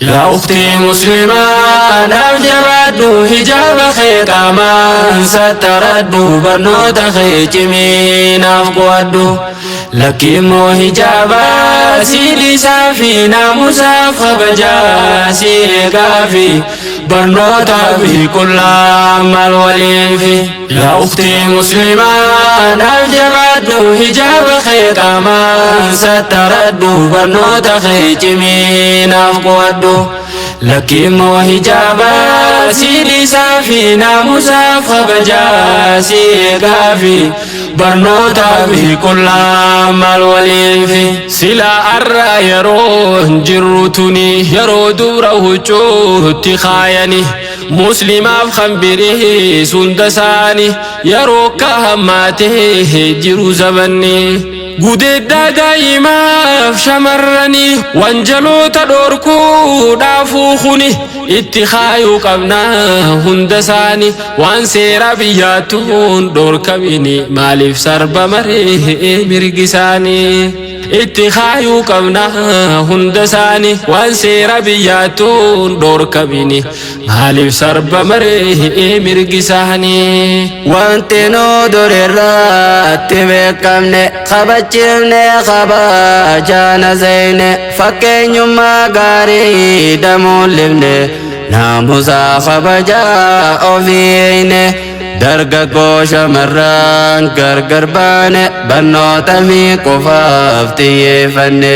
Yaa ukhtii muslimaa, naaf jabaadhu, hijaaba kee qaamaan sattaradhu, barnoota kee cimii naaf qo'adhu. Lakki immoo hijaaba sii dhiisaa fi naamusaaf kabajaa sii eegaa fi barnootaa fi qullaa maal waliifi. Yaa ukhtii muslimaa, naaf jabaadhu, hijaaba kee qaamaan sattaradhu, barnoota kee cimii naaf qo'adhu. Lakki immoo hijaaba sii dhiisaa fi naamusaaf kabajaa sii eegaa fi barnootaa fi qullaa maal waliifi. Sila arra yeroo jirru tuni yeroo dubra huccuutti kaayani muslimaaf kan birii hunda isaani yeroo akka hammaatee jiru zabanni. Gudeeddaa daa'imaaf shamarranii wanjaloota dhorkuudhaafuu kuni itti kaayuu qabna hunda isaani, waan seera biyyaattuun dhorkamini maaliif sarba maree mirgi isaanii? Itti kaayuu qabna hunda isaani, waan seera biyyaattuun dhorkamini maaliif sarba maree mirgi isaanii? Wanti nu durirratti beekamne, kabachifne kabajaana zeyne, fakkeenyummaa gaarii damuullifne, naamusaa kabajaa ofiine, dargaggoo shamarran gargar baane, barnoota fi qofaaf xiyyeeffanne,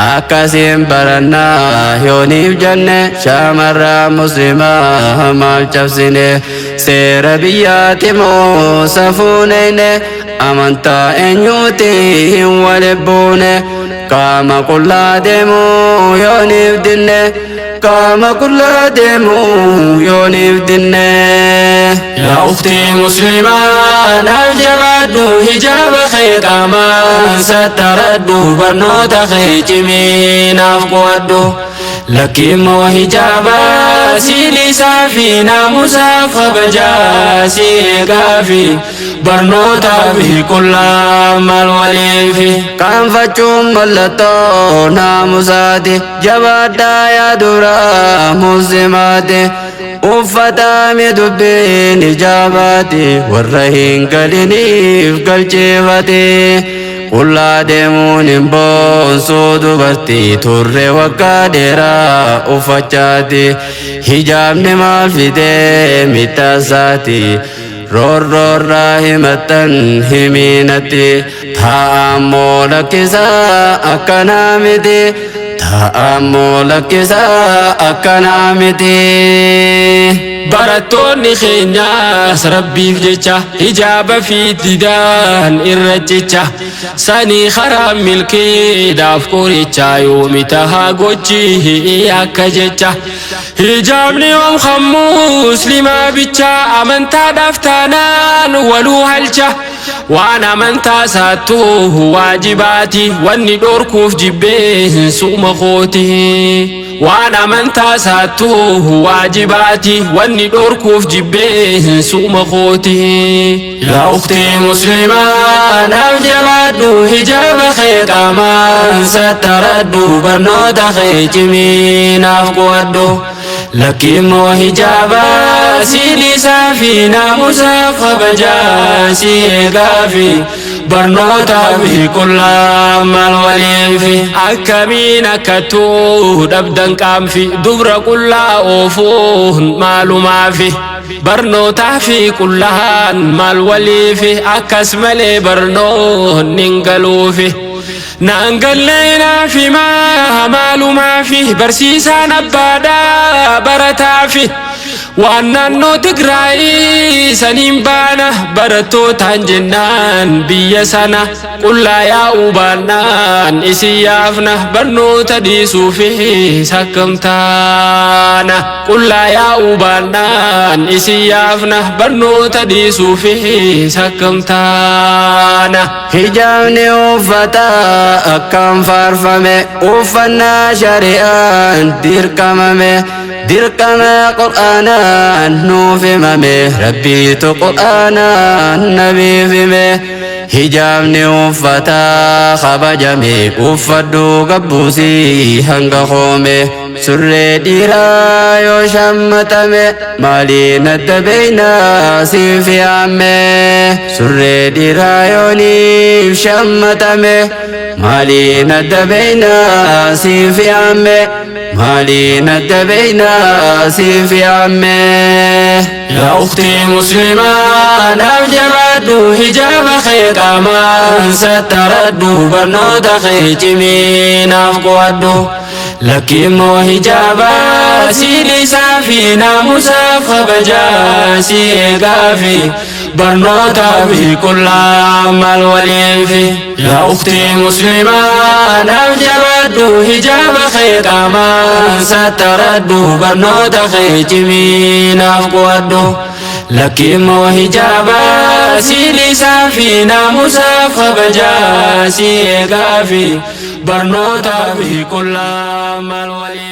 akkasiin barannaa yooniif jenne, shamarran muslimaa maal cabsine? Seera biyyaati moo safuuneyne? Amantaa eenyuuti hin walibbuune? Qaama qullaa deemuu yooniif dinne? Qaama qullaa deemuu yooniif dinne? Yaa ukhtii muslimaa, naaf jabaadhu, hijaaba kee qaamaan sattaradhu, barnoota kee cimii naaf qo'adhu. Lakki immoo hijaaba sii dhiisaa fi naamusaaf kabajaa sii eegaa fi barnootaa fi qullaa maal waliifi. Qaanfachuun mallattoo naamusaati, jabaadhaa yaa dura muslimaati. Uffatame dubbiin ijaabaati, warra hin galiniif galcheeffate. Qullaa deemuun hin boonsuu dubartii, turre waggaa dheeraa uffachaati. Hijaabni maal fidee mittaasaati? Roorroorraa himattan himiinatti, taa'ammoo lakkisaa akkanaa miti. Taa'ammoo lakkisaa akkanaa miti. Barattoonni keenyaas rabbiif jecha hijaaba fi didaan irra jecha sanii karaa milkiidhaaf qoricha yoomi tahaa gochi akka jecha. Hijaabni yoom kan muslimaa bicha? Amantaadhaaf taanaan waluu halcha, waan amantaa isaattuu waajibaati, wanni dhorkuuf jibbee suma kooti. Waan amantaa isaattuu waajibaati, wanni dhorkuuf jibbee suma kooti. Yaa ukhtii muslimaa, naaf jabaadhu, hijaaba kee qaamaan sattaradhu, barnoota kee cimii naaf qo'adhu. Lakki immoo hijaaba sii dhiisaa fi naamusaaf kabajaa sii eegaa fi barnootaa fi qullaa maal waliifi. Akkamiin akkattuu dhabdan qaanfi dubra qullaa oofuun maalumaafi? Barnootaa fi qullaan maal waliifi? Akkas malee barnoonni hin galuufi. Naan gallee naaf himaa maalumaafi? Barsiisaan abbaadhaa barataafi waan naannoo Tigraayii saniin baana barattootaan jennaan, biyya sana qullaa yaa'uu baannaan isin yaafna, barnoota dhiisuufis akkam taana? Qullaa yaa'uu baannaan isin yaafna, barnoota dhiisuufis akkam taana? Hijaabni uffata akkam faarfame, uffannaa shari'aan dirqamame, dirqama qur'aanaan nuuf himame, rabbiitu qur'aanaan nabiif hime. Hijaabni uffataa kabajame, uffadhu gabbuusii hanga koome. Surree dhiiraa yoo shammatame, maaliin adda beeynaa siif yaamme? Surree dhiiraa yooniif shammatame, maaliin adda beeynaa siif yaamme? Maaliin adda beeynaa siif yaamme? Yaa ukhtii muslimaa, naaf jabaadhu, hijaaba kee qaamaan sattaradhu, barnoota kee cimii naaf qo'adhu. Lakki immoo hijaaba si dhiisaa fi naamusaaf kabajaa si eegaa fi barnootaa fi qullaa maal waliifi. Yaa ukhtii muslimaa, naaf jabaadhu, hijaaba kee qaamaan sattaradhu, barnoota kee cimii naaf qo'adhu. Lakki immoo hijaaba si dhiisaa fi naamusaaf kabajaa si eegaa fi barnootaa fi qullaa maal waliifi.